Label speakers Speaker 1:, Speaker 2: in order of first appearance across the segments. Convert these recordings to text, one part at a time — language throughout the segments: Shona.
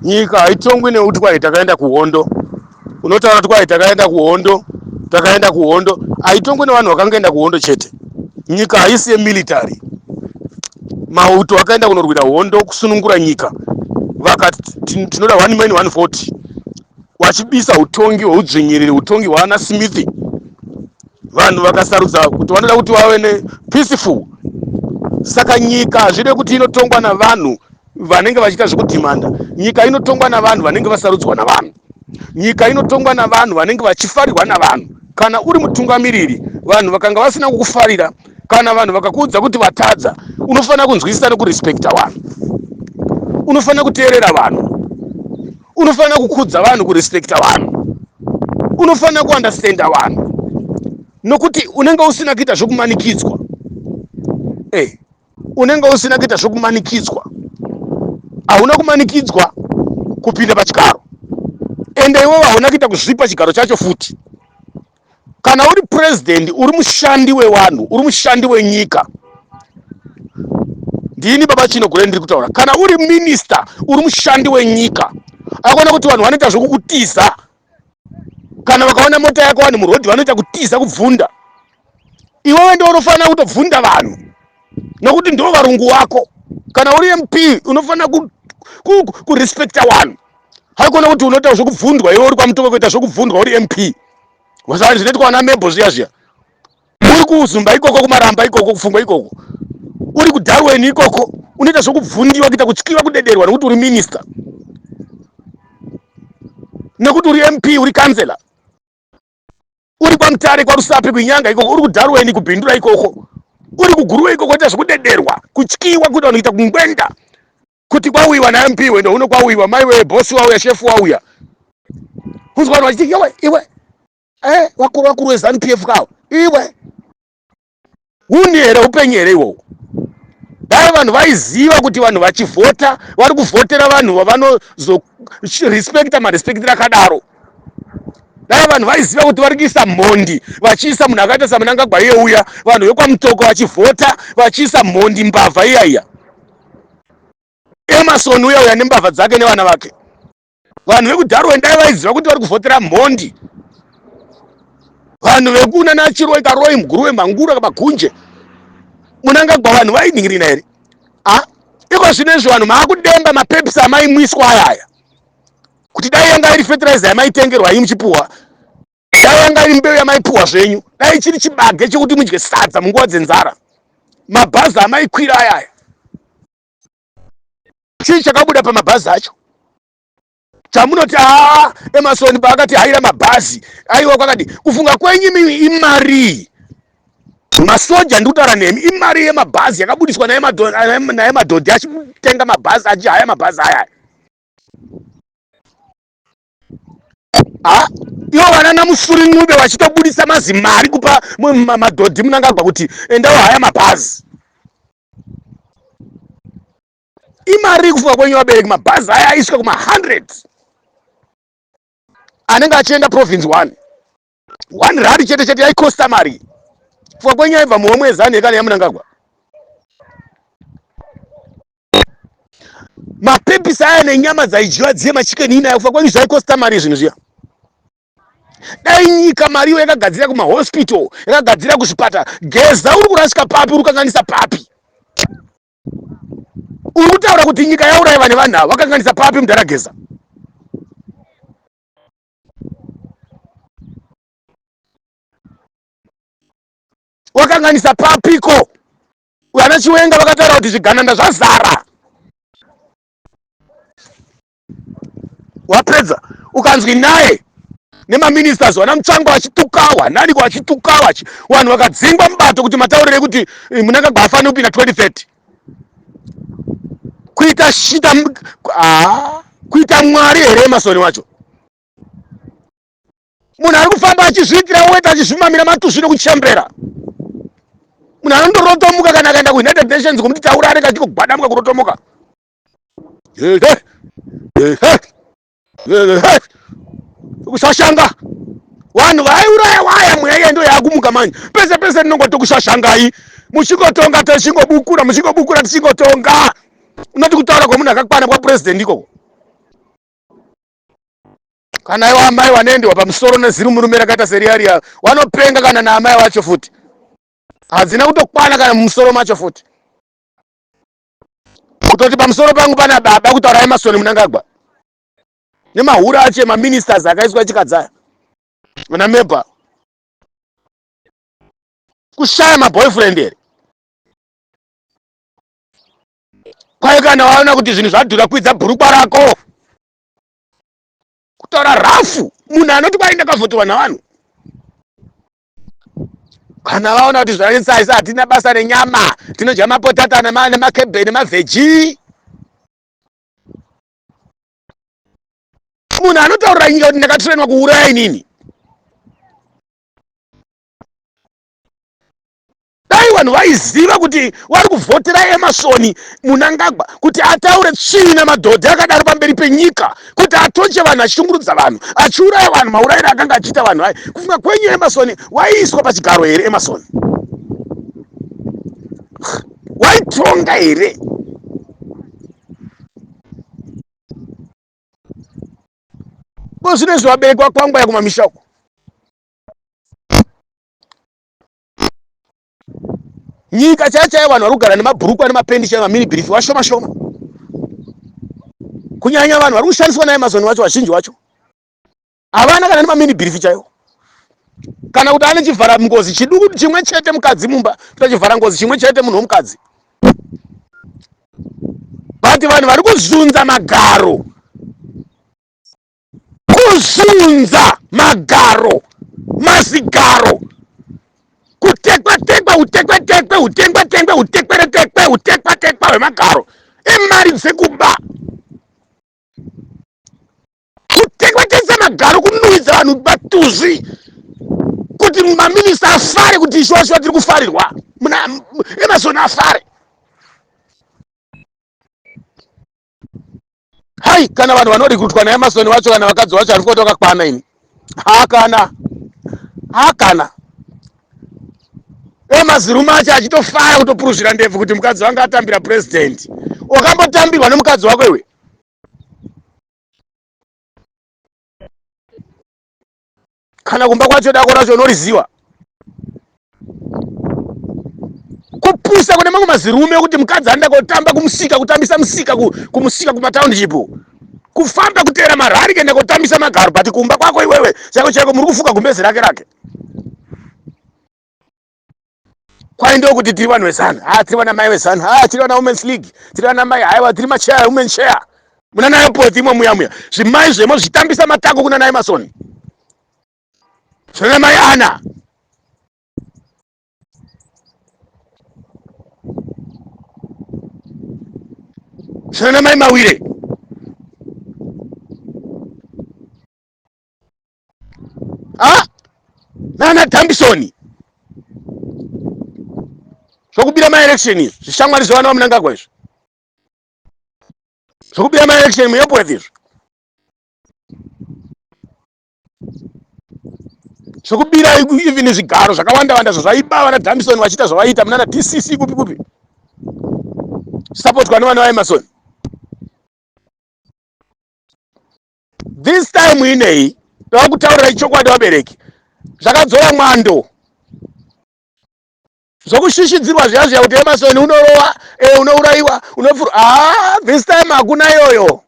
Speaker 1: Nyika haitongwi nekuti kwai takaenda kuhondo. Unotaura kuti kwai takaenda kuhondo, takaenda kuhondo. Haitongwi nevanhu vakangoenda kuhondo chete. Nyika haisi yemilitary. Mauto akaenda kunorwira hondo kusunungura nyika, vakati tinoda one man one vote, vachibisa utongi hweudzvinyiriri, utongi hwaana Smith. Vanhu vakasarudza kuti vanoda kuti vave nepeaceful. Saka nyika hazvide kuti inotongwa navanhu vanenge vachiita zvekudhimanda. Nyika inotongwa navanhu vanenge vasarudzwa navanhu. Nyika inotongwa navanhu vanenge vachifarirwa navanhu. Kana uri mutungamiriri, vanhu vakanga vasina kukufarira, kana vanhu vakakuudza kuti vatadza, unofanira kunzwisisa nekurespekta vanhu. Unofanira kuteerera vanhu. Unofanira kukudza vanhu, kurespekta vanhu. Unofanira kuunderstanda vanhu, nokuti unenge usina kuita zvekumanikidzwa. Unenge usina kuita zvekumanikidzwa. Hauna kumanikidzwa kupinda pachigaro, ende iwewe hauna kuita kuzvipa chigaro chacho futi. Kana uri president, uri mushandi wevanhu, uri mushandi wenyika. Ndini Baba Chino Gore ndiri kutaura. Kana uri minister, uri mushandi wenyika. Akaona kuti vanhu vanoita zvekukutiza, kana vakaona mota yako vanhu murodhi vanoita kutiza, kubvunda. Iwewe ndo unofanira kutobvunda vanhu, nokuti ndo varungu wako. Kana uri MP, unofanira kurespekta vanhu. Haikona kuti unoita zvekubvundwa iwe uri kwaMutoko, kuita zvekubvundwa uri MP. Wasani zvinoitwa vana Mebo zviya zviya. Uri kuZumba ikoko, kuMaramba ikoko, kuFungwa ikoko, uri kuDarwen ikoko, unoita zvekubvundiwa, kuita kutyiwa, kudederwa, nekuti uri minister, nekuti uri MP, uri councillor, uri kwaMutare, kwaRusape, kuInyanga ikoko, uri kuDarwen, kuBindura ikoko, uri kuGuruwe ikoko, ita zvekudederwa, kutyiwa, kuita vanhu kuita kungwenda kuti kwauyiwa naMP wendo uno, kwauyiwa maiwe, bosi wauya, shefu wauya. Kunzwa vanhu vachiti, iwe iwe, vakuru vakuru veZANU PF kawo. Iwe, huni here, upenyu here iwowo? Dai vanhu vaiziva kuti vanhu vachivhota vari kuvhotera vanhu vavanozorespekta marespektiro akadaro. Dai vanhu vaiziva kuti vari kuisa mhondi, vachiisa munhu akaita saMnangagwa iye uya, vanhu vekwaMutoko vachivhota vachiisa mhondi, mbavha iya iya, Emerson uya uya nembavha dzake nevana vake. Vanhu vekuDarwen dai vaiziva kuti vari kuvhotera mhondi. Vanhu vekuna naChiroi, Karoi, Muguruwe, Mangura, Magunje, Mnangagwa, vanhu vainingirina here? A iko zvino izvi vanhu maakudemba mapepsi amaimwiswa aya aya, kuti dai yanga iri fertilizer yamaitengerwa iyi muchipuhwa, dai yanga iri mbeu yamaipuhwa zvenyu, dai chiri chibage chekuti mudye sadza munguva dzenzara, mabhazi amaikwira aya aya, chii chakabuda pamabhazi acho chamunoti aa Emerson paakati haira mabhazi aiwa kwakadi? Kufunga kwenyu imimi, imari masoja, ndiri kutaura nemi, imari yemabhazi yakabudiswa naye madhodhi achitenga mabhazi, achihaya mabhazi aya? Ivo vana naMusuri Ncube vachitobudisa mazimari kupa madhodhi Mnangagwa kuti endawo haya mabhazi, imari kufunga kwenyu vabereki? Mabhazi aya aisvika kuma100 anenge achienda province one one rari chete chete yaikosta mari. Kufunga kwenyu yaibva muhomwe yeZANU yekana yaMnangagwa? Mapepisi aya nenyama dzaidyiwa dziye, machicken ina, kufa kwenyu zvaikosta mari zvinhu zviya? Dai nyika mari iyo yakagadzira kumahospital, yakagadzira kuzvipatara. Geza, uri kurasika papi? Uri kukanganisa papi? Uri kutaura kuti nyika yaurayiwa nevanhu ava, wakanganisa papi, mudhara Geza? Wakanganisa papiko? Vana Chiwenga vakataura kuti zvigananda zvazara. Wapedza ukanzwi naye nemaministers vana Mutsvango vachitukawa, naniko vachitukawa, vanhu vakadzingwa mubato kuti mataurire kuti Mnangagwa hafaniri kupinda 2030. Kuita shita, kuita Mwari here Emerson wacho? Munhu ari kufamba achizviitira weta, achizvimamira matuzvi nekuchembera. Munhu anondorotomuka kana akaenda kuUnited Nations kumuti taura, anenge achingogwadamuka, kurotomuka, kushashanga vanhu vaiuraya waya. Mweya iye ndo yaakumuka manje pese pese. Rinongoti kushashangai muchingotonga, tichingobukura, muchingobukura, tichingotonga. Unoti kutaura kwemunhu akakwana kwapurezidendi ikoko? Kana iwo amai wanoendewa pamusoro nezirume rakaita seriya riya wanopenga kana naamai wacho futi. Hadzina kutokwana kana mumusoro macho futi. Kutoti pamusoro pangu pana baba kutaura Emmerson Mnangagwa. Nemahura acho emaministers akaiswa chikadzaya. Vana meba. Kushaya maboyfriend here? Kwai kana waona kuti zvinhu zvadhura kwidza bhurukwa rako. Kutaura rafu munhu anoti kwai ndakavhoterwa navanhu. Kana vaona kuti zvanetsa isa hatina basa nenyama, tinodya mapotata nemakebe nemavheji. Munhu anotaurira nyika kuti ndakatrainwa kuuraya inini. Dai vanhu vaiziva kuti vari kuvhotera Emmerson Mnangagwa kuti ataure tsvina madhodhi akadaro pamberi penyika, kuti atoche vanhu, achishungurudza vanhu, achiuraya vanhu, maurayiro akanga achiita vanhu aya. Kufunga kwenyu Emmerson waiiswa pachigaro here? Emmerson waitonga here? Ko zvino izvi vabereki vakwangwaya kumamisha uko. Nyika chaiyo chaiyo vanhu vari kugara nemabhurukwa nemapendi chaiyo mamini brief vashoma shoma. Kunyanya vanhu vari kushandiswa naAmazon vacho vazhinji vacho havana kana nemamini brief chaiwo, kana kuti ane chivhara ngozi chiduku chimwe chete mukadzi mumba, kuita chivhara ngozi chimwe chete munhu womukadzi. But vanhu vari kuzunza magaro, kuzunza magaro, mazigaro, kutekwa tekwa, utekwe tekwe, utengwe tengwe, utekwere tekwe, utekwa tekwa hwemagaro emari dzekuba, kutekwa tese magaro, kunuhwidza vanhu matuzvi kuti maminista afare kuti ishuwa shuwa tiri kufarirwa, muna Emmerson afare. Hai, kana vanhu vanorikrutwa naEmmerson vacho kana vakadzi vacho handifoti vakakwana ini. Hakana, hakana. Emazirume acho achitofara kutopuruzvira ndebvu kuti mukadzi wangu atambira president. Wakambotambirwa nemukadzi wako iwe? Kana kumba kwacho dako racho unoriziwa. Kupusa kune mamwe mazirume ekuti mukadzi anoda kotamba kumusika, kutambisa musika, kumusika kumatownship, kufamba kuteera marari kuenda kotambisa magaro, but kumba kwako iwewe chaiko chaiko muri kufuka gumbezi rake rake. Kwai ndokuti tiri vanhu veZANU, ha tiri vana mai veZANU, ha tiri vana Women's League, tiri vana mai, haiwa tiri machair, women chair. Muna nayo poti imo muya muya zvimai zvemo zvitambisa matako kuna naye Masoni zvana mai Ana. Zvana mai Mawire. Ah, nana Dambisoni. Zvokubira maelection izvi, zvishamwari zvevana vaMnangagwa izvi. Zvokubira maelection muEpworth izvi. Zvokubira even zvigaro zvakawanda wanda zvaiba vana Dambisoni vachiita zvavaiita munana DCC kupi kupi. Supportwa nevana vaEmmerson. This time inei ndava kutaurirai chokwadi vabereki, zvakadzora mwando zvokushishidzirwa zviya zviya kuti Emmerson unorowa, unourayiwa, unopfurwa. Ah, this time hakuna iyoyo.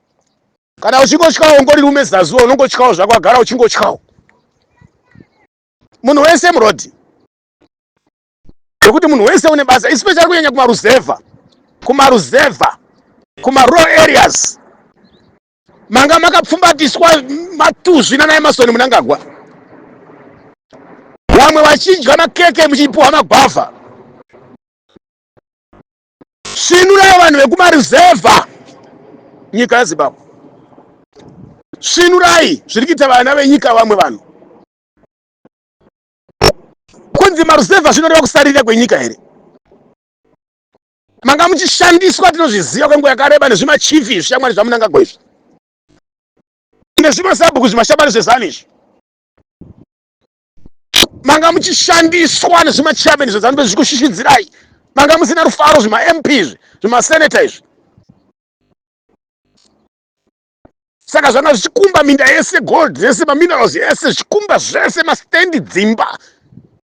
Speaker 1: Kana uchingotyawo ungori rume zazuva unongotyawo zvako, agara uchingotyawo munhu wese murodhi, zvekuti munhu wese une basa, especially kunyanya kumaruzevha, kumaruzevha, kumarural areas manga makapfumbatiswa matuzvi nana Emmerson Mnangagwa, vamwe vachidya makeke muchipuwa magwavha. Svinurai vanhu vekumaruzevha, nyika yeZimbabwe, svinurai zviri kuita vana venyika. Vamwe vanhu kunzi maruzevha zvinoreva kusarira kwenyika here? Manga muchishandiswa, tinozviziva kwenguva yakareba, nezvimachifi izvi, shamwari zvaMnangagwa izvi, nezvimasabhuku zvimashamwari zvezanu izvi. Manga muchishandiswa nezvimachairman zvezanu zvikushishidzirai. Manga musina rufaro, zvima-MP izvi, zvimaseneta izvi. Saka zvanga zvichikumba minda yese, gold yese, maminerals yese, zvichikumba zvese, mastendi, dzimba,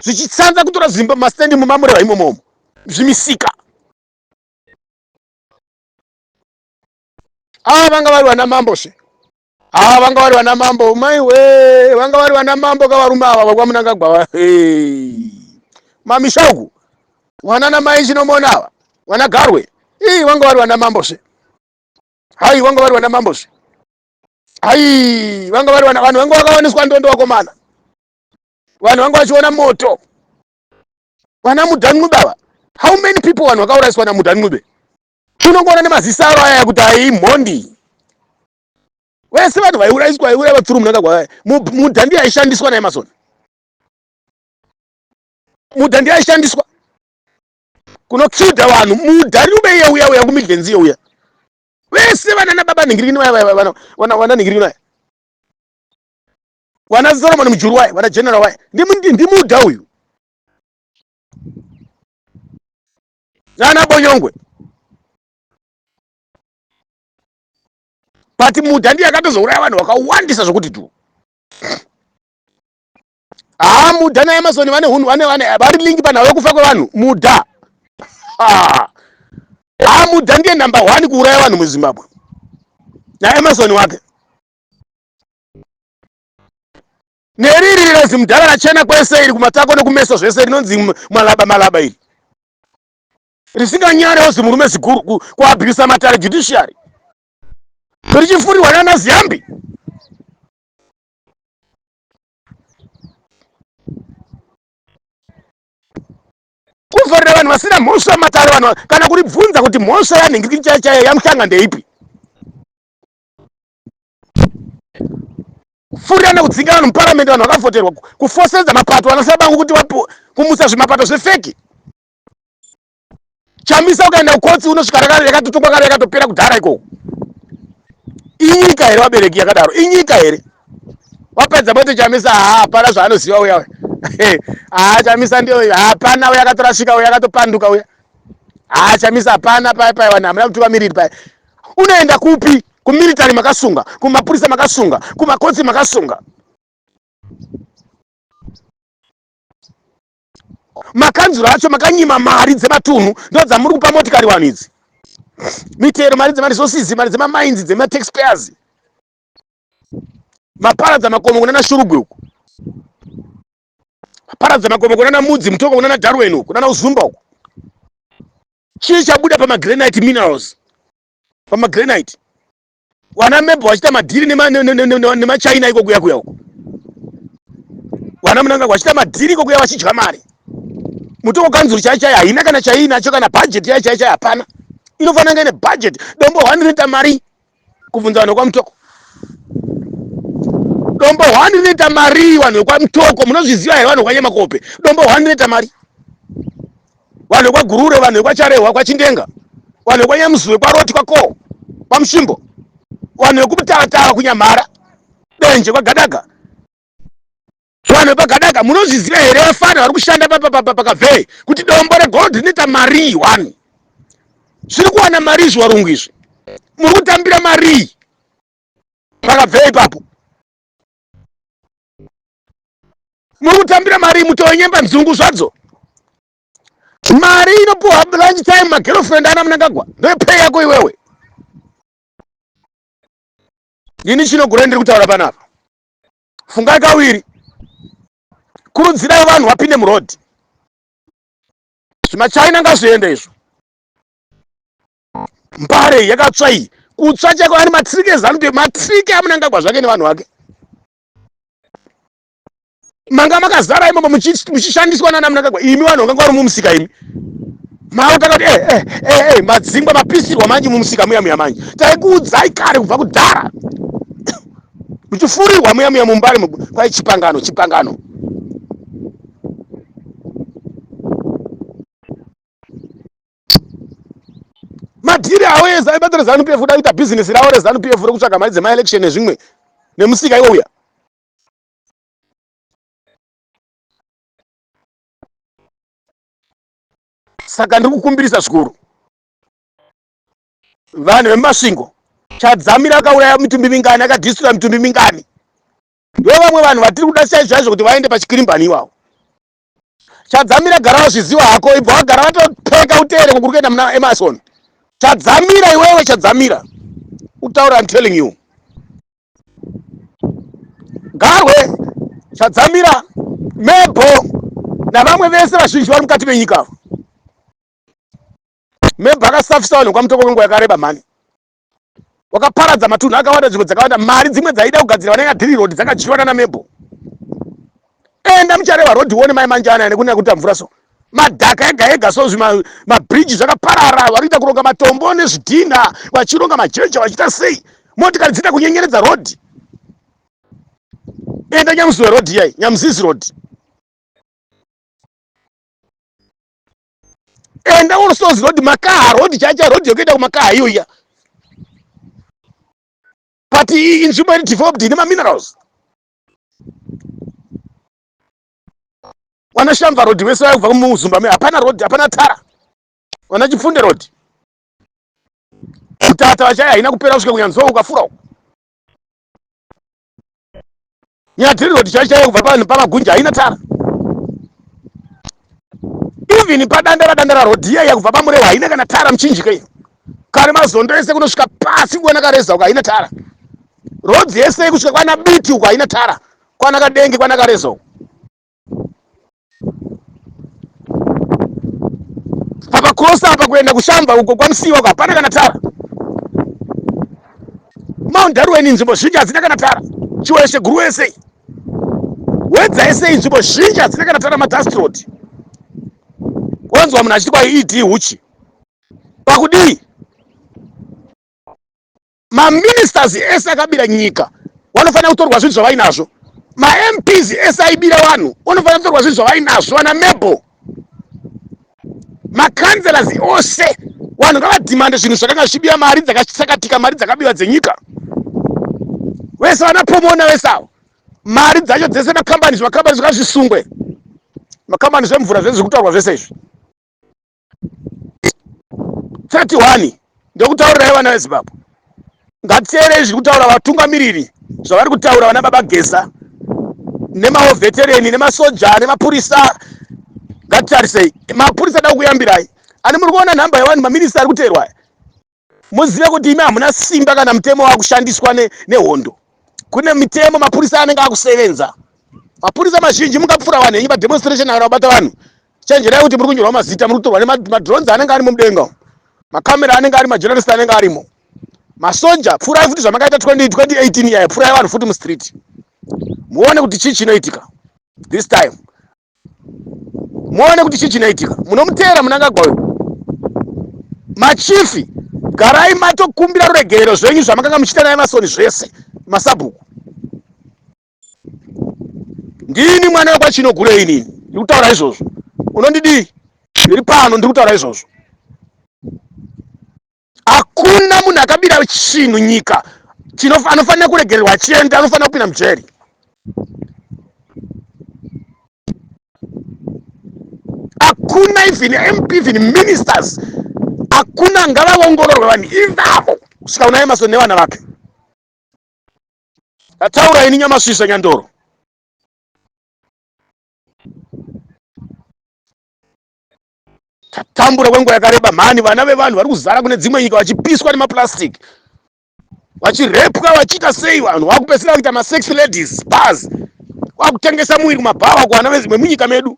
Speaker 1: zvichitsanza kutora dzimba, mastendi mumamureva imomomo, zvimisika. Ava vanga vari vana mambo zve. Ava vanga vari vana mambo, mai we, vanga vari vana mambo kavarume ava vakwamunangagwa. Hey. Mamisha uku. Wana namai chinomona ava. Wana garwe. Ii vanga vari vana mambo zve. Hai vanga vari vana mambo zve. Hai vanga vari vana vanhu vanga vakawaniswa ndondo vakomana. Vanhu vanga vachiona moto. Vana Mudhan'ube ava. How many people vanhu vakaurayiswa naMudhan'ube? Unongoona nemaziso avo aya kuti hai mhondi. Vese vanhu vaiurayiswa vaiuraya vapfuru Mnangagwa. Mudha ndiye aishandiswa naEmerson. Mudha ndiye aishandiswa kunokilda vanhu. Mudha riube iye uya uya kuMidlands iye uya. Vese vana nababa nhingirikini vaya vaya vana vana vana nhingirikini vaya. Vana Solomon Mujuru vaya, vana General vaya. Ndimudha uyu. Nana Bonyongwe. But Mudha ndiye akatozouraya vanhu vakawandisa zvokuti tu. Haa Mudha naEmerson vane hunhu vane vane vari link panhau yekufa kwevanhu. Mudha. Haa Mudha ndiye number 1 kuuraya vanhu muZimbabwe. NaEmerson wake. Neriri rezimudhara rachena kwese iri kumatako nekumeso zvese rinonzi malaba malaba iri. Risinganyarewo zimurume ziguru kuabhusa matare judiciary. Richifurirwa nana Ziyambi. Kuvharira vanhu vasina mhosva matare vanhu kana kuribvunza kuti mhosva yanhingirikini chaiyo chaiyo yamuhlanga ndeipi. Kufurirana kudzinga vanhu muparamende vanhu vakavhoterwa kufosedza mapato vanasabangu kuti kumusa zvimapato zvefeki. Chamisa ukaenda kukotsi unosvika yakatotongwa kare yakatopera kudhara ikoko. Inyika here vabereki yakadaro? Inyika here? Wapedza bote Chamisa haa hapana zvaanoziva uya. Haa Chamisa ndiyo hapana uya akatorasvika uya akatopanduka uya. Haa Chamisa hapana paya paya vanhu hamuna kutungamiriri paya. Unoenda kupi? Kumilitary makasunga, kumapurisa makasunga, kumakotsi makasunga. Makanzuro acho makanyima mari dzematunhu ndodzamuri kupa motikari vanhu idzi. Mitero, mari dzemaresources, mari dzemamainzi, dzemataxpayers. Maparadza makomo kunana Shurugwi uku. Maparadza makomo kunana Mudzi, Mutoko kunana Darwin uku, kunana Uzumba uku. Chii chabuda pamagranite minerals? Pamagranite. Wana Mebho vachiita madhiri nemaChina iko kuya kuya uko. Wana Mnangagwa vachiita madhiri iko kuya vachidya mari. Mutoko kanzuru chai chai haina kana chaiinacho kana budget yai chai chai hapana. Inofanira kunge ine budget. Dombo 1 rinoita mari kubvunza vanhu vekwaMutoko. Dombo 1 rinoita mari vanhu vekwaMutoko munozviziva here vanhu vekwaNyamakope. Dombo 1 rinoita mari. Vanhu vekwaGurure, vanhu vekwaCharehwa, kwaChindenga, vanhu vekwaNyamuzuwe, kwaRoti, kwaKoho, kwaMushimbo, vanhu vekuMutavatava, kuNyamhara, Denje, kwaGadaga, vanhu vepagadaga munozviziva here vafana vari kushanda pakavhee kuti dombo regold rinoita marii one zviri kuwana mari izvi varungu izvi muri kutambira marii pakabvee ipapo muri kutambira mari mutowe nyemba nzungu zvadzo mari inopuwa lunch time magirlfriend ana Mnangagwa ndoyepay yako iwewe ini chinogura ndiri kutaura panapa fungai kawiri kurudzirai vanhu vapinde muroad zvimachina ngazviende izvo mbare yakatsva iyi kutsva chako ari matrike eZanu matrike aMnangagwa zvake nevanhu vake manga makazara imomo muchishandiswa nana Mnangagwa imi vanhu vakanga vari mumusika imi maotakati eh, eh, eh, eh, madzingwa mapisirwa manje mumusika muya muya manje taikuudzai kare kubva kudhara muchifurirwa muya muya mumbare kwai chipangano chipangano Madhiri awo ese aibato reZanu PF kuda kuita bhizinesi ravo reZanu PF rekutsvaga mari dzemaelection nezvimwe nemusika iwo uya. Saka ndiri kukumbirisa zvikuru vanhu vemuMasvingo, Chadzamira akauraya mitumbi mingani, akadhistura mitumbi mingani. Ndo vamwe vanhu vatiri kuda chaizvo kuti vaende pachikirimbani iwawo. Chadzamira gara wazviziva hako, ibva wagara watopfeka uteere kukuri kuenda muna Emerson. Chadzamira iwewe, chadzamira utaura, I'm telling you. Garwe, Chadzamira, Mebo navamwe vese vazhinji vari mukati menyika. Mebo akasafisa vanhu kwaMutoko kwenguva yakareba mhani. Wakaparadza matunhu akawanda, nzvimbo dzakawanda, mari dzimwe dzaida kugadzira vana Nyadhiri road dzakadyiwa nana Mebo. Enda muchareva road uone mai manjana nekuna kuita mvura so. Madhaka ega ega so zvima mabridge zvakaparara, varikuita kuronga matombo nezvidhina, vachironga majecha vachiita sei. Motikari dzinoita kunyenyeredza road. Enda Nyamuziwe road iyai, Nyamuzizi road. Enda Allsource road, Makaha road chacha road yokuenda kuMakaha iyo iya. But iyi inzvimbo iri developed ine maminerals. Wana Shamva road vese vaya kubva kumuzumba me hapana road, hapana tara. Wana Chipfunde road. Mutata vachaya haina kupera kusvika kunyanzwa ukafura uko. Nyadhiri road chaiyo kubva panhu pamagunja haina tara. Even padandara dandara road iya iya kubva pamurewa haina kana tara muchinjika iyo. Kare mazondo ese kunosvika pasi kuona kareza uko haina tara. Road yese kusvika kwana Biti uko haina tara. Kwana Kadenge kwana Kareza uko. Papa cross apa kuenda kushamba uko kwamusiwa uko hapana kana tara. Mount Darwin nzvimbo zhinji hadzina kana tara. Chiweshe guru wese. Wedza yese nzvimbo zhinji hadzina kana tara madust road. Wanzwa munhu achiti kwa ED huchi. Pakudii? Maministers ese akabira nyika vanofanira kutorwa zvinhu zvavainazvo. MaMPs ese aibira vanhu vanofanira kutorwa zvinhu zvavainazvo. Vana Mebo, makanzelors ose, vanhu ngavadhimande zvinhu zvakanga zvichibiwa, mari dzakasakatika, mari dzakabiwa dzenyika. Vese vana Pomona vese avo, mari dzacho dzese, makambani, zvimakambani zvakazvisungwe, makambani zvemvura zvese zviri kutaurwa zvese izvi. 31 ndokutaurirai vana veZimbabwe, ngatiteerei zviri kutaura vatungamiriri, zvavari kutaura vana baba Geza nemaovetereni nemasoja nemapurisa. Ngatitarisei mapurisa da kukuyambirai ani muri kuona nhamba yevanhu maminista ari kuteerwa. Muzive kuti imi hamuna simba kana mutemo wakushandiswa nehondo. Ne kune mitemo, mapurisa anenge akusevenza. Mapurisa mazhinji mungapfura vanhu henyu pademonstration kana kubata vanhu, chenjerai kuti muri kunyorwa mazita, muri kutorwa nemadrones anenge arimo mudenga, makamera anenge ari, majournalist anenge arimo, masoja. Pfurai futi zvamakaita 2018 yaya, pfurai vanhu futi mustreet muone kuti chii chinoitika this time, muone kuti chii chinoitika. Munomuteera Munangagwa uyu. Machifi, garai matokumbira ruregerero zvenyu zvamakanga muchiita naye masoni zvese, masabhuku. Ndini mwana wekwachino gure inini ndiri kutaura izvozvo. Unondidii? Ndiri pano ndiri kutaura izvozvo. Hakuna munhu akabira chinhu nyika anofanira kuregererwa achienda, anofanira kupinda mujeri. Hakuna even MP, even ministers, hakuna. Ngavaongororwe vanhu ivavo kusvika kuna Emerson nevana vake. Ataura ini Nyamasvisa Nyandoro. Tatambura kwenguva yakareba mhani, vana vevanhu vari kuzara kune dzimwe nyika vachipiswa nemaplastic, vachirepwa, vachiita sei, vanhu vakupedzisira kuita masex ladies bars, vakutengesa muviri kumabhawa kuvana vemunyika medu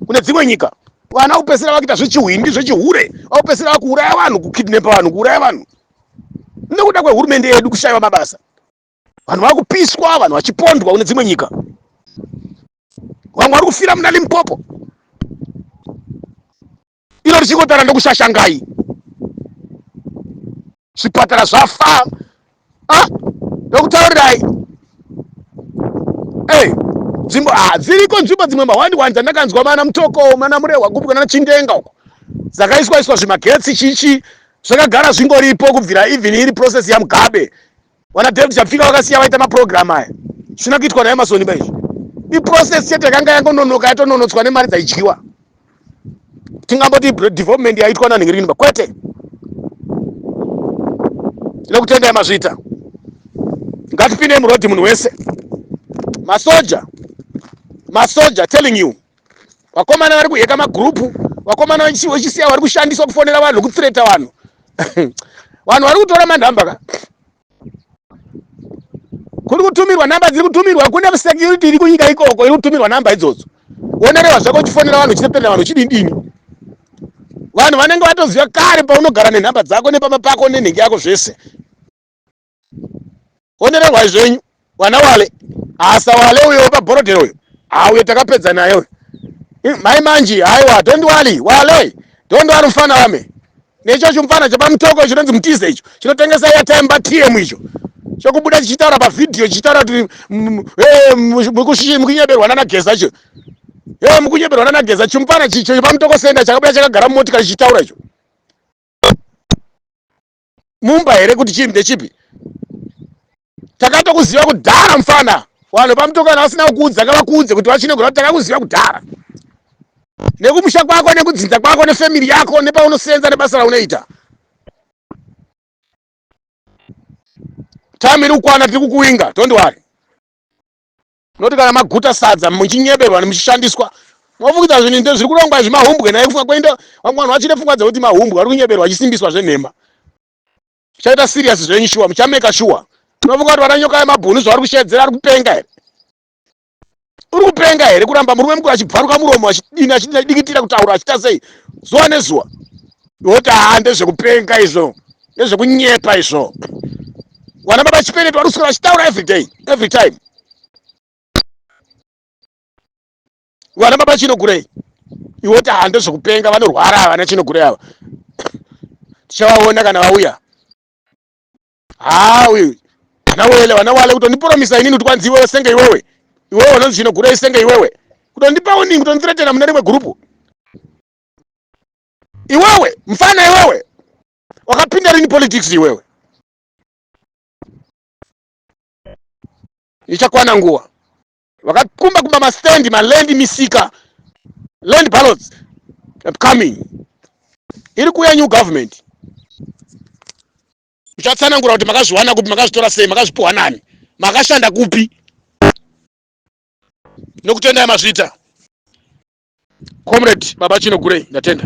Speaker 1: kune dzimwe nyika. Vana vakupedzisira vakuita zvechihwindi, zvechihure, vakupedzisira vakuuraya vanhu, kukidnapa vanhu, kuuraya vanhu nekuda kwehurumende yedu kushaiwa mabasa. Vanhu vakupiswa, vanhu vachipondwa kune dzimwe nyika, vamwe vari kufira muna Limpopo. Iro richingotara ndokushashangai, zvipatara zvafa. Ah, ndokutaurirai hey, nzvimbo ah, dziriko nzvimbo dzimwe mahwandi wandi dzandakanzwa mana Mutoko, mana Murehwa, kupi kana Chindenga uko dzakaiswa iswa zvimagetsi chichi, zvakagara zvingoripo kubvira even iri process yaMugabe. Vana David Chapfika vakasiya vaita maprogram aya, zvisina kuitwa naEmerson ba. Izvi iprocess chete yakanga yangononoka, yatononotswa nemari dzaidyiwa. Tingamboti development yaitwa nanhingirini ba? Kwete. Tinokutendai mazviita. Ngatipinde muroad munhu wese. Masoja. Masoja telling you. Vakomana vari kuheka magrupu, vakomana vechisiya vari kushandiswa kufonera vanhu, kuthreata vanhu. Vanhu vari kutora manhamba ka. Kuri kutumirwa namba dziri kutumirwa kune security iri kunyika ikoko iri kutumirwa namba idzodzo. Wonerewa zvako uchifonera vanhu uchitepera vanhu uchidindini. Vanhu vanenge vatoziva kare paunogara nenhamba dzako nepamba pako nenhenge yako zvese. Onererwai zvenyu wana wale. Asa wale uyo pabhorodhero uyo. Ah uyo takapedza naye uyo. Mai manji haiwa don't worry wale. Don't worry mfana wame. Necho chimfana chepamutoko chinonzi mutize icho chinotengesa airtime paTM icho. Chokubuda chichitaura pavideo chichitaura kuti mukunyeberwa nana Geza icho. Eh mukunyeberwa nana Geza chimfana chicho chepamutoko senda chakabuda chakagara mumotikari chichitaura icho. Mumba here kuti chii ndechipi? Takatokuziva kudhara mfana. Vanhu pamutoko kana vasina kukuudza ngavakuudze kuti vachinogona kuti takakuziva kudhara. Nekumusha kwako nekudzinza kwako nefamily yako nepaunosenza nebasa raunoita. Time iri kukwana tiri kukuwinga don't worry. Noti kana maguta sadza muchinyeberwa muchishandiswa mofukidza zvinhu ndo zviri kurongwa izvi mahumbwe naye kufunga kwendo vamwe vanhu vachine pfungwa dzekuti mahumbwe vari kunyeberwa vachisimbiswa zvenhema. Muchaita serious zvenyu shuwa muchameka shuwa. Unofunga kuti vana nyoka yemabhunu zvavari kushedzera ari kupenga here? Uri kupenga here kuramba murume mukuru achibvaruka muromo achidini achidikitira kutaura achiita sei zuva nezuva? Woti haa ndezvekupenga izvo ndezvekunyepa izvo. Vana baba Chipeneti vari kuswera vachitaura every day every time. Vana baba Chinogurei iwe woti haa ndezvekupenga vanorwara ava vana Chinogurei ava. Tichavaona kana vauya. Haa uyu vana wele vana wale kutondipromisa inini kuti kwanzi iwewe senge iwewe iwewe unonzi Chinogurei senge iwewe kutondipa uningi kutondithreatena mune rimwe gurupu iwewe mfana iwewe wakapinda rini politics iwewe ichakwana nguva vakakumba kumba mastand maland misika land ballots upcoming iri kuuya new government uchatsanangura kuti makazviwana kupi makazvitora sei makazvipiwa nani makashanda kupi nokutendai mazvita comrade baba Chinogurei ndatenda.